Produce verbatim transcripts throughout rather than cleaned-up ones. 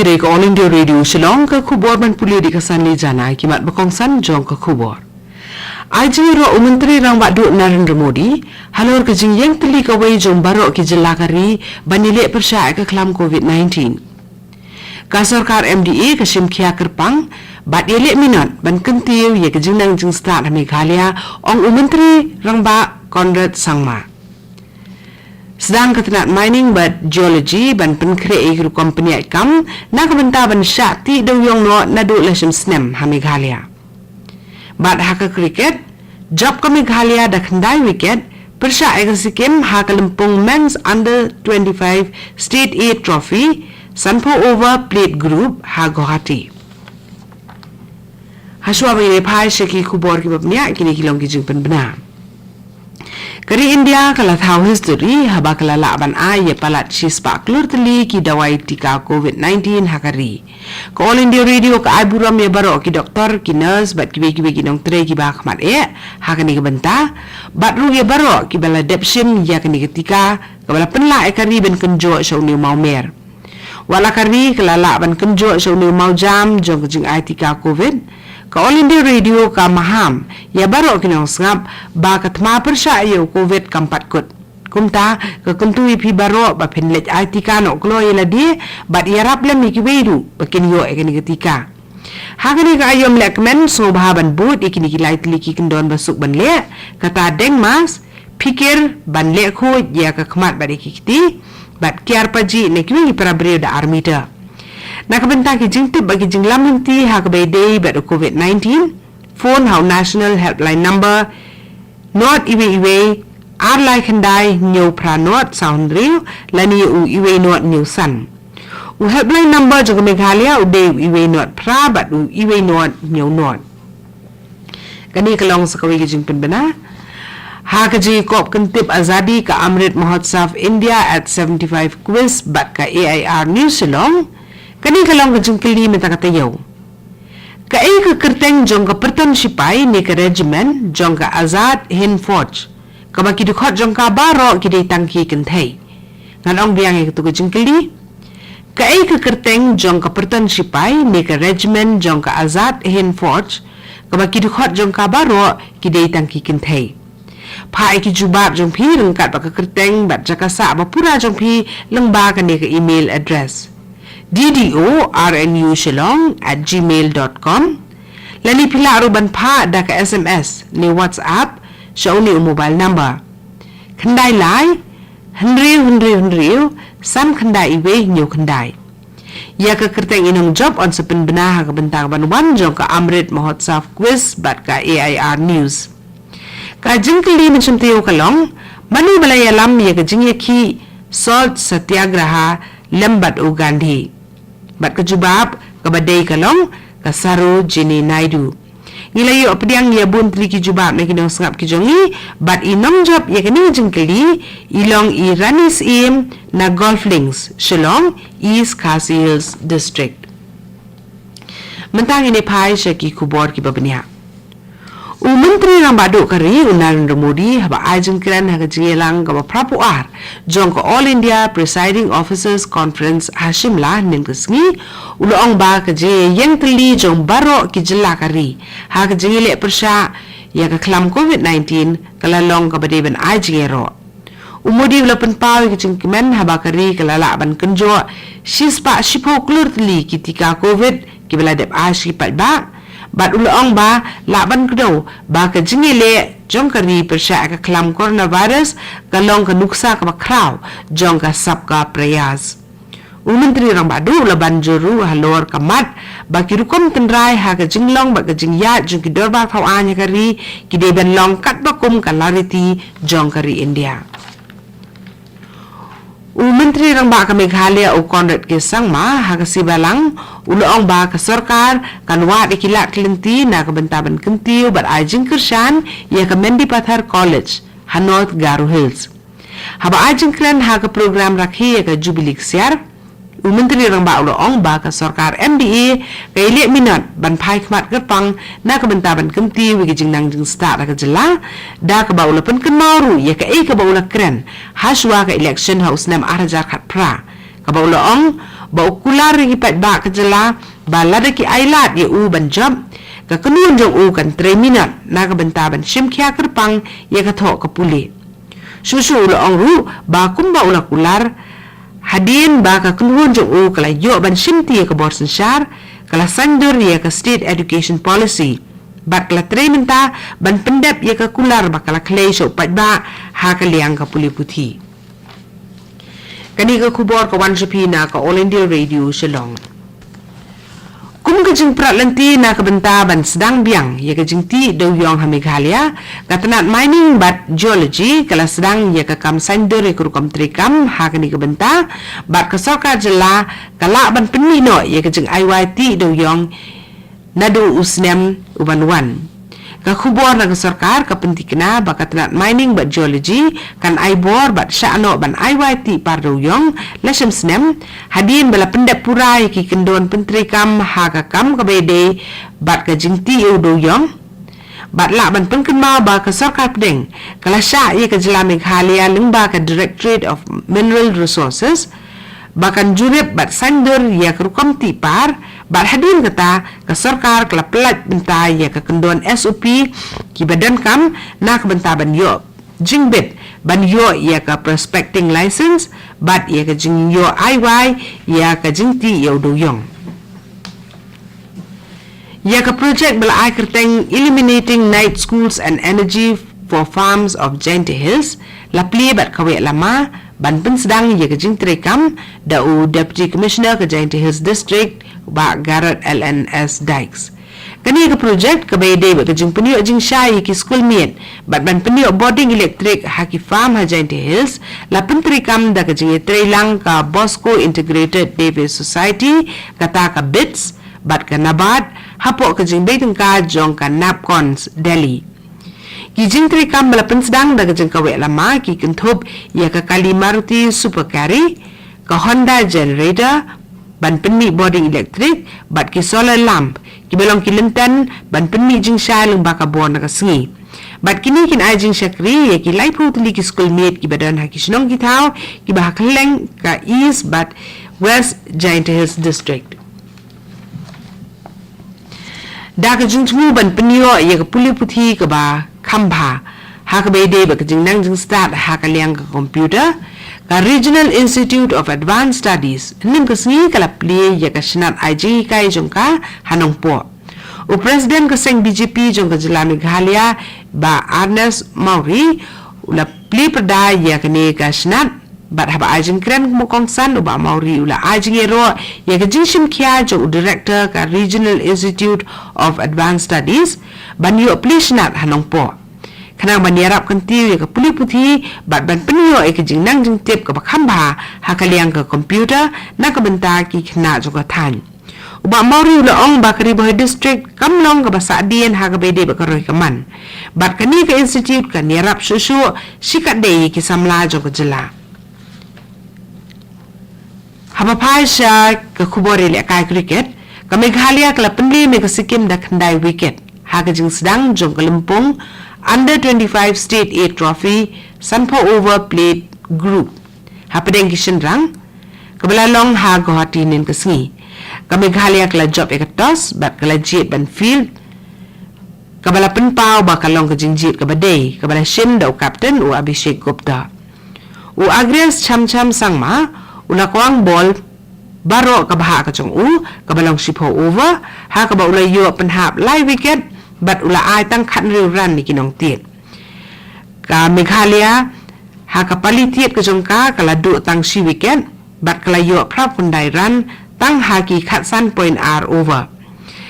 Kane ka All India Radio Shillong, ka khubor ban pule da ka Sanli Jana, ki mat ba kongsan jong ka khubor. Ai jingïaroh u Myntri Rangbah Duh Narendra Modi halor ka jingïeng tylli kawei jong baroh ki jylla ka ri ban ïaleh pyrshah ïa ka khlam covid nineteen. Ka sorkar M D A ka shim khia kyrpang bad ïaleh minot ban kyntiew ïa ka jingnang jingstad ha Meghalaya, ong u Myntri Rangbah Conrad Sangma. Sdang ka tnat Mining bad Geology ban pynkhreh ïa ki rukom pynïaid kam na ka bynta ban shah tih dewiong noh naduh la shim snem ha Meghalaya. Bad ha ka cricket, jop ka Meghalaya da khyndai wicket pyrshah ïa ka Sikkim ha ka lympung Men's Under twenty-five State A Trophy, sanphew over plate group ha Guwahati. Hashwa ba ngin ïa phai sha ki khubor kiba bniah, kine ki long ki jingpynbna. Ka ri India ka la thaw history haba ka la lah ban ai ïa palat shispah klur tylli ki dawai tika covid nineteen ha ka ri. Ka All India Radio ka ai burom ïa baroh ki doktor, ki nurse bad kiwei kiwei ki nongtrei kiba khmat eh ha kane ka bynta, bad ruh ïa baroh kiba la dep shim ïa kane ka tika kaba la pynlah ïa ka ri ban kynjoh sha une u mawmer. Wat la ka ri ka la lah ban kynjoh sha une u mawjam jong ka jingai tika covid, ka All India Radio ka maham ïa baroh ki nongsngap ba ka thma pyrshah ïa u covid kam pat kut. Kumta ka kyntu ïa phi baroh ba phin leit ai tika noh kloi ïa lade bad ïarap lem ïa kiwei ruh ba kin ïoh ïa kane ka tika. Ha kane ka aïom lehkmen, sngewbha ban bud ïa kine ki lai tylli ki kyndon ba suk ban leh, kata deng mask, phikir ban leh khuid ïa ka khmat bad ïa ki kti, bad kiar pajih na kiwei ki para briew da ar meter. Na ka bynta ki jingtip bad ki jinglam lynti ha kaba ïadei bad u covid nineteen, phone ha u National Helpline Number, not iwei iwei, ar lai khyndai, hynñiew phra not, saw hynriew, lane u iwei not hynñiew san. U helpline number jong ka Meghalaya u dei u iwei not phra bad u iwei not hynñiew not. Kane ka long sa kawei ka jingpynbna ha ka jingïakop kyntip Azadi ka Amrit Mahotsav India at seventy-five quiz bad ka A I R News Shillong. Kane ka long ka jingkylli mynta ka taïew. Kaei ka kyrteng jong ka pyrton shipai ne ka regiment jong ka Azad Hind Fauj, kaba ki dkhot jong ka baroh ki dei tang ki kynthei? Ngan ong biang ïa katu ka jingkylli. Kaei ka kyrteng jong ka pyrton shipai ne ka regiment jong ka Azad Hind Fauj, kaba ki dkhot jong ka baroh ki dei tang ki kynthei? Phah ïa ki jubab jong phi ryngkat bad ka kyrteng bad jaka sah ba pura jong phi lyngba kane ka email address: D D O R N U Shillong at gmail dot com. Lane phi lah ruh ban phah da ka S M S ne WhatsApp sha une u mobile number: khyndai lai, hynriew hynriew hynriew, san khyndai iwei hynñiew khyndai. Ïa ka kyrteng i nongjop yn sa pynbna ha ka bynta ka ban wan jong ka Amrit Mahotsav Quiz bad ka A I R News. Ka jingkylli mynshem taïew ka long: Mano ba la ïalam ïa ka jingïakhih Salt Satyagraha lem bad u Gandhi? Bad ka jubab kaba dei ka long ka Sarojini Naidu. Ngi la ïoh pdiang ïa bun tylli ki jubab na ki nongsngap ki jong ngi, bad i nongjop ïa kane ka jingkylli i long i Rani Syiem na Golf Links, Shillong, East Khasi Hills District. Mynta ngin ïa phai sha ki khubor kiba bniah. U Myntri Rangbah Duh ka ri, u Narendra Modi, haba ai jingkren ha ka jingïalang kaba phra phew ar jong ka All India Presiding Officers Conference ha Shimla hynnin ka sngi, u la ong ba ka jingïeng tylli jong baroh ki jylla ka ri ha ka jingïaleh pyrshah ïa ka khlam covid nineteen ka la long kaba dei ban ai jingïaroh. U Modi u la pynpaw ïa ka jingkmen haba ka ri ka la lah ban kynjoh shispah shiphew klur tylli ki tika covid kiba la dep ai sha ki paidbah, bad u la ong ba lah ban kdew ba ka jingïaleh jong ka ri pyrshah ïa ka khlam coronavirus ka long ka nuksa kaba khraw jong ka Sabka Prayas. U Myntri Rangbah Duh u la ban jur ruh halor ka mat ba ki rukom tynrai ha ka jinglong bad ka jingïaid jong ki dorbar thaw aiñ ha ka ri ki dei ban long katba kum ka lariti jong ka ri India. U Myntri Rangbah ka Meghalaya, u Conrad K Sangma, ha ka sngi Balang u la ong ba ka sorkar kan wad ïa ki lad ki lynti na ka bynta ban kyntiew bad ai jingkyrshan ïa ka Mendipathar College ha North Garo Hills. Haba ai jingkren ha ka program rakhe ïa ka Jubilee Ksiar, u Myntri Rangbah u la ong ba ka sorkar M D A ka ïaleh minot ban phai khmat kyrpang na ka bynta ban kyntiew ïa ka jingnang jingstad ha ka jylla, da kaba u la pynkynmaw ruh ïa kaei kaba u la kren hashwa ka election ha u snem ar hajar khatphra, Kaba u la ong ba u kular ïa ki paidbah ka jylla ba lada ki ailad ïa u ban jop, ka kynhun jong u kan trei minot na ka bynta ban shim khia kyrpang ïa ka thoh ka pule. Shuh shuh u la ong ruh ba kumba u la kular, hadien ba ka kynhun jong u ka la ïoh ban shimti ïa ka bor synshar, ka la saiñdur ïa ka State Education Policy bad ka la trei mynta ban pyndep ïa ka kular ba ka la khlei sha u paidbah ha ka liang ka pule puthi. Kane ka khubor ka wan sha phi na ka All India Radio Shillong. Kum ka jingprat lynti na ka bynta ban sdang biang ïa ka jingtih dewïong ha Meghalaya, ka tnat Mining bad Geology ka la sdang ïa ka kam saiñdur ïa ka rukom treikam ha kane ka bynta, bad ka sorkar jylla ka lah ban pynmih noh ïa ka jingai wai tih dewïong naduh u snem u ban wan. Ka khubor na ka sorkar ka pynthikna ba ka tnat Mining bad Geology kan ai bor bad shah noh ban ai wai tih par dewïong la shisnem, hadien ba la pyndep pura ïa ki kyndon pyntreikam ha ka kam kaba ïadei bad ka jingtih ïa u dewïong. Bad lah ban pynkynmaw ba ka sorkar pdeng ka la shah ïa ka jylla Meghalaya lyngba ka Directorate of Mineral Resources ba kan jurip bad saiñdur ïa ka rukom tih par, bad hadien kata ka sorkar ka la pyllait bynta ïa ka kyndon S O P kiba donkam na ka bynta ban ïoh jingbit ban ïoh ïa ka prospecting license bad ïa ka jingïoh ai wai ïa ka jingtih ïa u dewïong. Ïa ka projek ba la ai kyrteng Illuminating Night Schools and Energy for Farms of Jaintia Hills la plie bad ka wei lama ban pynsdang ïa ka jingtreikam da u Deputy Commissioner ka Jaintia Hills District, Bah Garod L N S Dykes. Kane ka projek kaba ïadei bad ka jingpynïoh jingshai ïa ki skul miet bad ban pynïoh bording elektrik ha ki farm ha Jaintia Hills la pyntreikam da ka jingïatreilang ka Bosco Integrated Day-Based Society, kata ka BIDS, bad ka NABARD hapoh ka jingbei tyngka jong ka NAPCONS Delhi. Ki jingtreikam ba la pynsdang da ka jingkaweh lama ki kynthup ïa ka Kali Maruti Super Carry, ka Honda Generator ban pynmih bording elektrik, bad ki solar lamp kiba long ki lynten ban pynmih jingshai lyngba ka bor na ka sngi. Bad kine kin ai jingshakri ïa ki laiphew tylli ki skul miet kiba don ha ki shnong ki thaw kiba ha kylleng ka East bad West Jaintia Hills District. Da ka jingthmu ban pynïoh ïa ka pule puthi kaba kham bha ha kaba ïadei bad ka jingnang jingstad ha ka liang ka computer, ka Regional Institute of Advanced Studies mynne ka sngi ka la plie ïa ka shnat ai jinghikai jong ka ha Nongpoh. U President ka seng B J P jong ka jylla Meghalaya, Bah Ernest Mawrie, u la plie pyrda ïa kane ka shnat, bad haba ai jingkren kum u kongsan u Bah Mawrie u la ai jingïaroh ïa ka jingshim khia jong u Director ka Regional Institute of Advanced Studies ban ïoh plie shnat ha Nongpoh, khnang ban ïarap kyntiew ïa ka pule puthi bad ban pynïoh ïa ka jingnang jingtip kaba kham bha ha ka liang ka computer na ka bynta ki khynnah jong ka thaiñ. U Bah Mawrie u la ong ba ka Ri Bhoi District kam long kaba sahdien ha kaba ïadei bad ka roi ka man, bad kane ka institute kan ïarap shuh shuh shikatdei ïa ki samla jong ka jylla. Haba phai sha ka khubor ïalehkai cricket, ka Meghalaya ka la pynrem ïa ka Sikkim da khyndai wicket ha ka jingsdang jong ka lympung Under twenty-five State A Trophy, sanphew over plate group hapdeng ki shynrang, kaba la long ha Guwahati mynne ka sngi. Ka Meghalaya ka la jop ïa ka toss bad ka la jied ban field, kaba la pynpaw ba ka long ka jingjied kaba dei, kaba la shim da u captain u Abhishek Gupta. U Agrias Chamcham Sangma u la kwang bol baroh kaba hap ka jong u, kaba long shiphew over, ha kaba u la ïoh pynhap lai wicket bad u la ai tang khathynriew run ïa ki nongtied. Ka Meghalaya ha ka pali tied ka jong ka ka la duh tang shi wicket bad ka la ïoh phraphew khyndai run tang ha ki khatsan point ar over.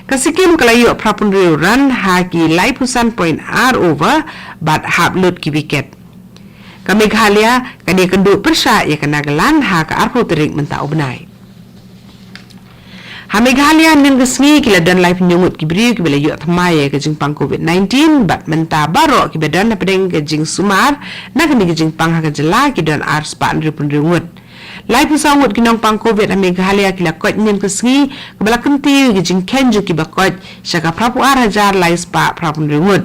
Ka Sikkim ka la ïoh phraphew hynriew run ha ki laiphew san point ar over bad hap lut ki wicket. Ka Meghalaya kan ïakynduh pyrshah ïa ka Nagaland ha ka arphew tarik mynta u bnai. Ha Meghalaya mynne ka sngi ki la don laiphew hynñiew ngut ki briew kiba la ïoh thymmai ïa ka jingpang covid nineteen bad mynta baroh kiba don hapdeng ka jingsumar na kane ka jingpang ha ka jylla ki don arspah hynriewphew hynriew ngut. Laiphew saw ngut ki nongpang covid ha Meghalaya ki la koit mynne ka sngi, kaba la kyntiew ïa ka jingkheiñ jong kiba koit sha ka phraphew ar hajar laispah phraphew hynriew ngut.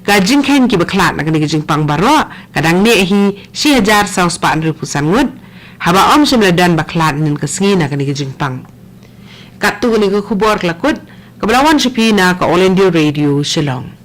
Ka jingkheiñ kiba khlad na kane ka jingpang baroh ka dang neh hi shi hajar sawspah hynriewphew san ngut. haba ym shym la don ba khlad hynnin ka sngi na kane ka jingpang. Katto kane ka khubor ka la kut, kaba la wan sha phi na ka All India Radio Shillong.